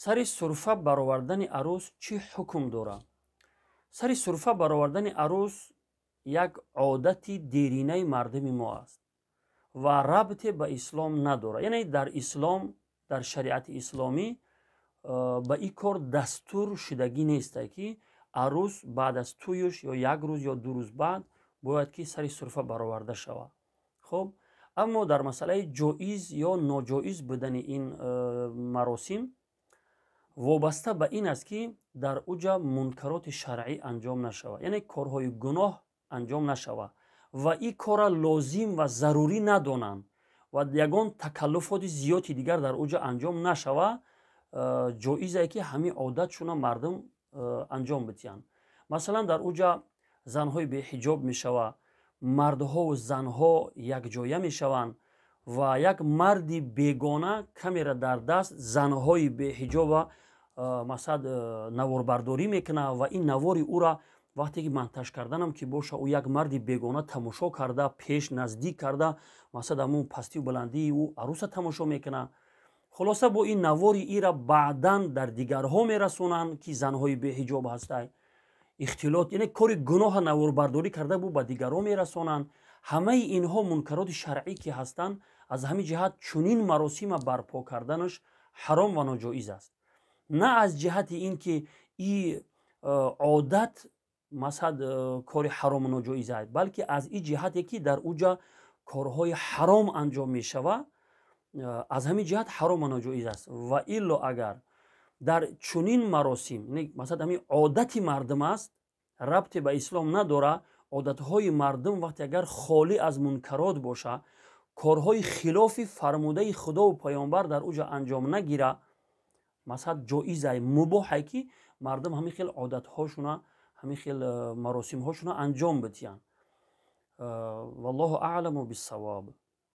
Сари сурфа баровардани арӯс чӣ ҳукм дорад? Сари сурфа баровардани арӯс як одати деринаи мардуми мо аст ва рабте ба ислом надорад. Яъне дар ислом, дар шариати исломӣ ба ин кор дастур шудагӣ несте, ки арӯс баъд аз тӯюш ё як рӯз ё 2 рӯз баъд бояд ки сари сурфа бароварда шавад. Хуб, аммо дар масъалаи ҷоиз ё ноҷоиз будани ин маросим вобаста ба ин аст, ки дар уҷа мункароти шаръӣ анҷом нашавад, яъне корҳои гуноҳ анҷом нашавад ва ин корра лозим ва зарурӣ надонанд ва ягон такаллуфоти зиёди дигар дар уҷа анҷом нашавад, ҷоизе ки ҳамин одатшуна мардум анҷом бидиҳанд. Масалан, дар уҷа занҳои беҳиҷоб мешавад, мардҳову занҳо якҷоя мешаванд ва як марди бегона камера дар даст занҳои беҳиҷоба масалан наворбардорӣ мекунад ва ин навори ӯра вақте ки монтаж карданам ки боша, ӯ як марди бегона тамошо карда, пеш наздик карда, масалан ҳамун пастию баландии ӯ арӯса тамошо мекунад. Хулоса, бо ин навори ира баъдан дар дигарҳо мерасонанд, ки занҳои беҳиҷоб ҳастанд. Ихтилот, яъне кори гуноҳа наворбардорӣ карда бу ба дигарҳо мерасонанд. Ҳамаи инҳо мункароти шаръӣ ки ҳастанд, аз ҳамин ҷиҳат чунин маросима барпо карданаш ҳаром ва ноҷоиз аст. На аз ҷиҳати ин ки и одат масалан кори ҳарому ноҷоиз аст, балки аз ин ҷиҳате ки дар уҷа корҳои ҳаром анҷом мешавад, аз ҳамин ҷиҳат ҳарому ноҷоиз аст. Ва илло агар дар чунин маросим, масалан ҳамин одати мардум аст, рабте ба ислом надорад, одатҳои мардум вақте агар холӣ аз мункарот боша, корҳои хилофи фармудаи худову паёмбар дар уҷа анҷом нагира, масалан ҷоизай, мубоҳай ки мардум ҳамин хел одатҳошуна, ҳамин хел маросимҳошуна анҷом бидиҳанд. Валлоҳу аъламу биссавоб.